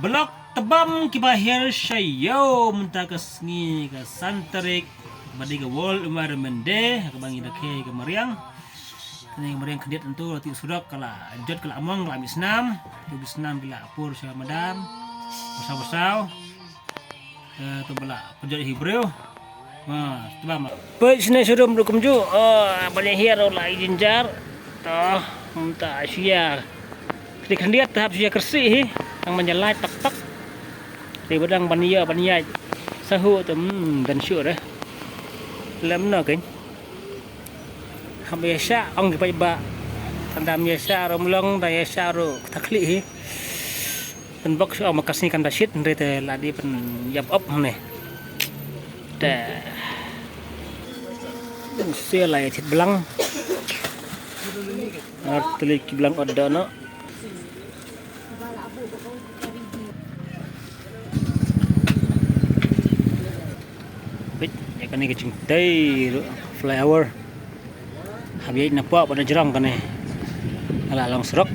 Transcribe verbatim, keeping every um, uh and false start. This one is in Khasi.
Blog tbam kiba hiar sha ïew mynta ka sngi ka san tarik, ba dei ka World Environment Day, kaba ngi da khie ka mariang. Kane ka mariang khyndiat ntu la tip surok ka la jot ka la mong ka la mih snam. Tu mih snam ki la pur sha madan. Basaw basaw. Eh, tu ba la pynjot hi briew. Ha, tu ba ma. Peit shane sha rum ruh kumjuh. Oh, ban ïa hiar ruh la i jinjar. Toh, mynta shu ïa. Khyndiat khyndiat te hap shu ïa kyrsih hi. Tang ban ïa lait tak tak. Te ba dang ban ïa ban ïa. Sahu te, hmm, dan shu re. Lem na kein. Hap ïa shah ong ki paidbah. Tang dam ïa shah ruh mlong, dang ïa shah ruh kata khlieh hi. Pynbok shu ong ma ka sngi kan da shit, hynrei te la dei pynïap op hangne. Te se la ïa thied blang. Ar tylli ki blang ot da noh. Peit, ïa kane ka jingtei ruh flyover. Hap ïaid na poh bad na jrong kane. Nga la long surok.